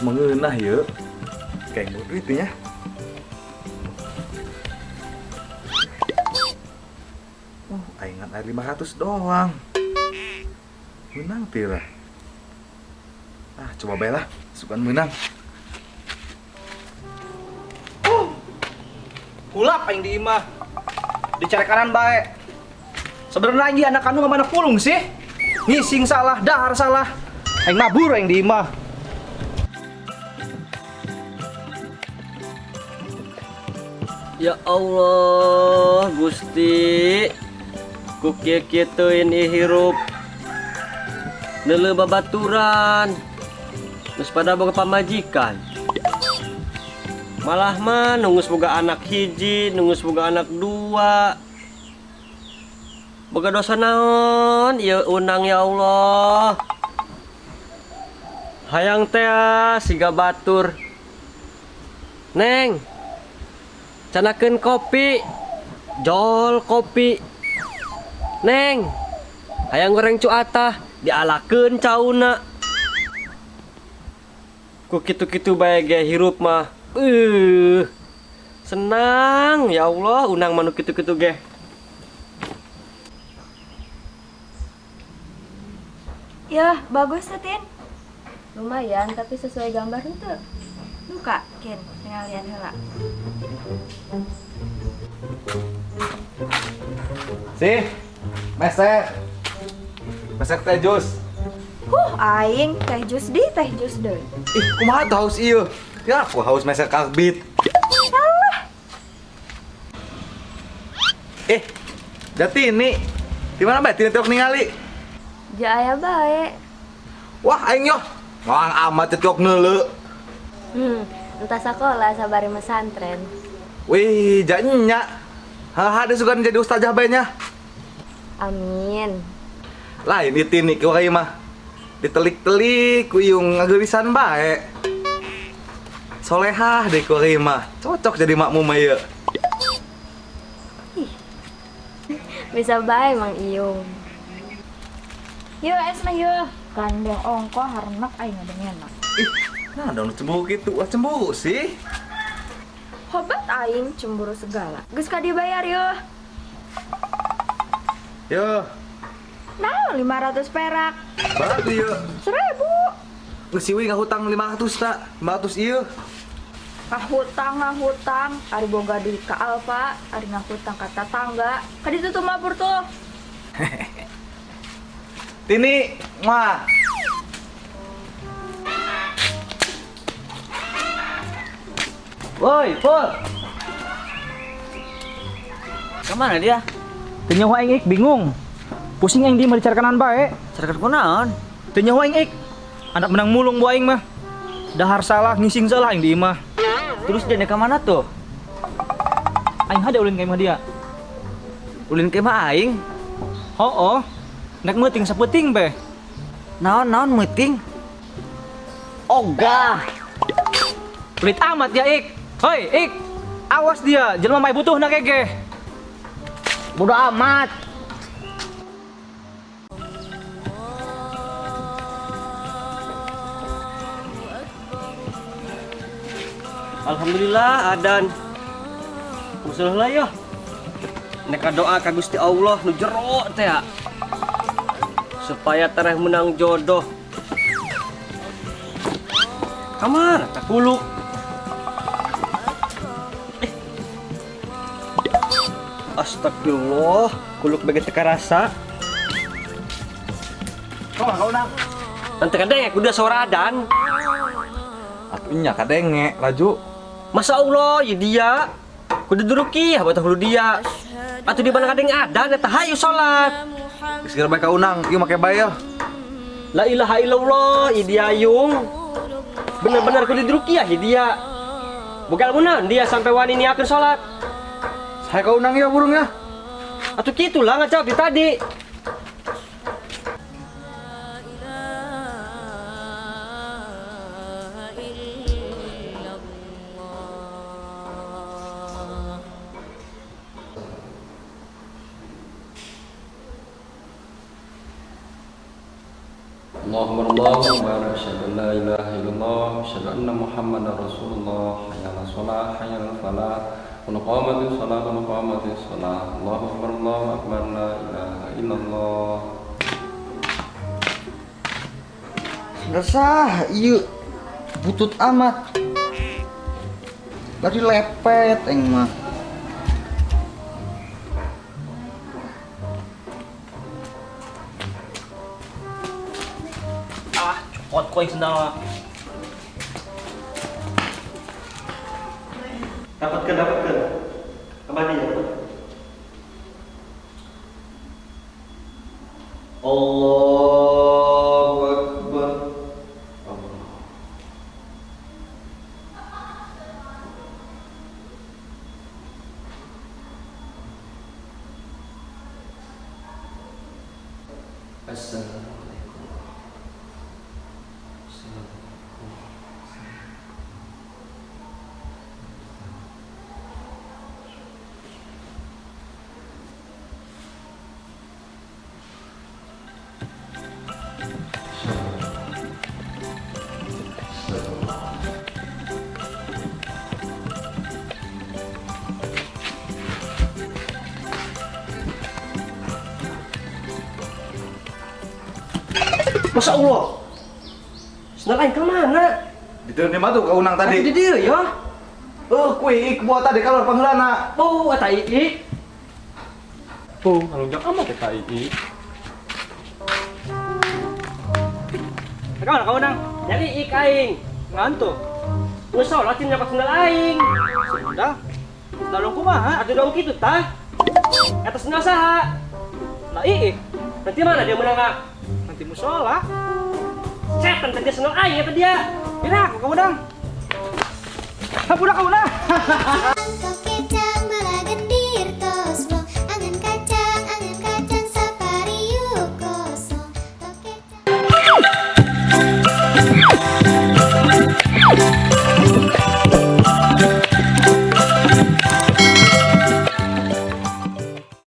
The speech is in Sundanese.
Jus mengeunah yeuh. Kayak duit nya. Oh, aing ngan air 500 doang. Menang pira. Ah, coba bae lah, sukan menang. Kulap aing di imah. Dicarekanan bae. Sebenarnya aing anak kandung sama anak pulung sih. Ngising salah, dahar salah. Aing mabur aing di imah. Ya Allah, Gusti. Ku kieu-kieu teuing ieu hirup. Neuleuh babaturan. Geus pada boga pamajikan. Malah mah nunggus boga anak hiji, nunggus boga anak dua. Boga dosa naon ieu unang ya Allah. Hayang teh siga batur. Neng, canakeun kopi, jol kopi. Neng, hayang goreng cuatah, dialakeun cauna. Ku kitu-kitu bae ge hirup mah. Senang ya Allah unang mah nu kitu-kitu ge. Ya, bagus tuh, Tin. Lumayan, tapi sesuai gambar henteu. Duka, Kin, pengalian heula. Sih, meser. Meser teh jus. Huh, aing teh jus di teh jus deui. Ih, kumaha tuh haus ieu? Ya, aku haus meser karbit. Alah. Jati ini. Di mana bae tini tiok ningali? Ja aya bae. Wah, aing yoh. Ngoang amat tiok neuleu. Entah sekolah sabari mesantren. Wih, janya. Haha, dia suka jadi ustazah bae nya. Amin. Lain itu nih ku mah. Ditelik-telik ku iung ngageulisan bae. Solehah deh ku mah. Cocok jadi makmum mah ieu. Ih. Bisa bae Mang Iyung. Yo esna yo. Kandang ongko harnak aing ngadengeuna. Ih, nah dong cemburu gitu. Wah, cemburu sih. Hobat aing cemburu segala. Geus ka dibayar yo. Yo. Nah, 500 perak. Berapa yo? 1000. Geus siwi ngahutang 500 tak? 500 ieu. Ngahutang, ngahutang, ari boga duit ka Alfa, ari ngahutang ka tatangga. Ka ditu tuh mabur tuh. Tini, mah. Woi, Pul. Kemana dia? Teu nyaho aing ik bingung. Pusing aing di mah dicarekanan bae. Carekan kunaon? Teu nyaho aing ik. Anak menang mulung bu aing mah. Dahar salah, ngising salah aing di imah. Terus dia ke mana tuh? Aing hade ulin ka imah dia. Ulin ka imah aing? Hooh. Nek meuting sapeuting be. Naon-naon meuting? Ogah. Pelit amat ya ik. Hoi ik. Awas dia, jelema mah butuh na kege. Bodoh amat. Alhamdulillah adan. Musuh lah yo. Nek doa ka Gusti Allah nu jero teh ya. Supaya tereh menang jodoh. Kamar tak kuluk. Astagfirullah, kuluk bagai teka rasa. Kau kau nang. Nanti kadenge kuda suara adan. Atuh nya kadenge laju. Masa Allah, ya dia. Kudu duruki, ya batah hulu dia. Atuh di mana kadeng adan eta hayu salat. Geus geura bae ka unang, ieu make bae yeuh. La ilaha illallah, ieu dia yung. Bener-bener kudu diruqyah ieu dia. Boga ilmu naon dia sampai wani niakeun salat. Saya ka unang ieu burungnya. Atuh kitu lah ngajawab di tadi. Allahumma Allahu Akbar, asyhadu an la ilaha illallah, asyhadu anna Muhammadar Rasulullah. Hayya 'alas shalah, hayya 'alal falah. Qad qamatis shalah, qad qamatis shalah. Allahu akbar, Allahu akbar, la ilaha illallah. Resah, ieu butut amat. Tadi lepet aing mah. Ah, cokot kau yang sendal. Dapatkan, dapatkan. Kembali ya, dapat. Allahu Akbar. Assalamualaikum. Assalamualaikum. Masya Allah. Sendal aing ke mana? Di mah tuh kaunang tadi. Di dia ya. Oh, kue ik buat tadi kalau pangheulana. Oh, eta iik. Oh, ngalunjak amat eta iik. Kau mana kaunang? Nyari iik aing. Ngantuk. Geus salat cing nyapat sendal aing. Sudah. Sendal dong kumaha? Atuh dong kitu tah. Eta sendal saha? Lah iik. Nanti mana dia menang ah? Nanti musola. Setan tadi sendal aing eta dia. Kira aku kaunang. Hampura kaunang.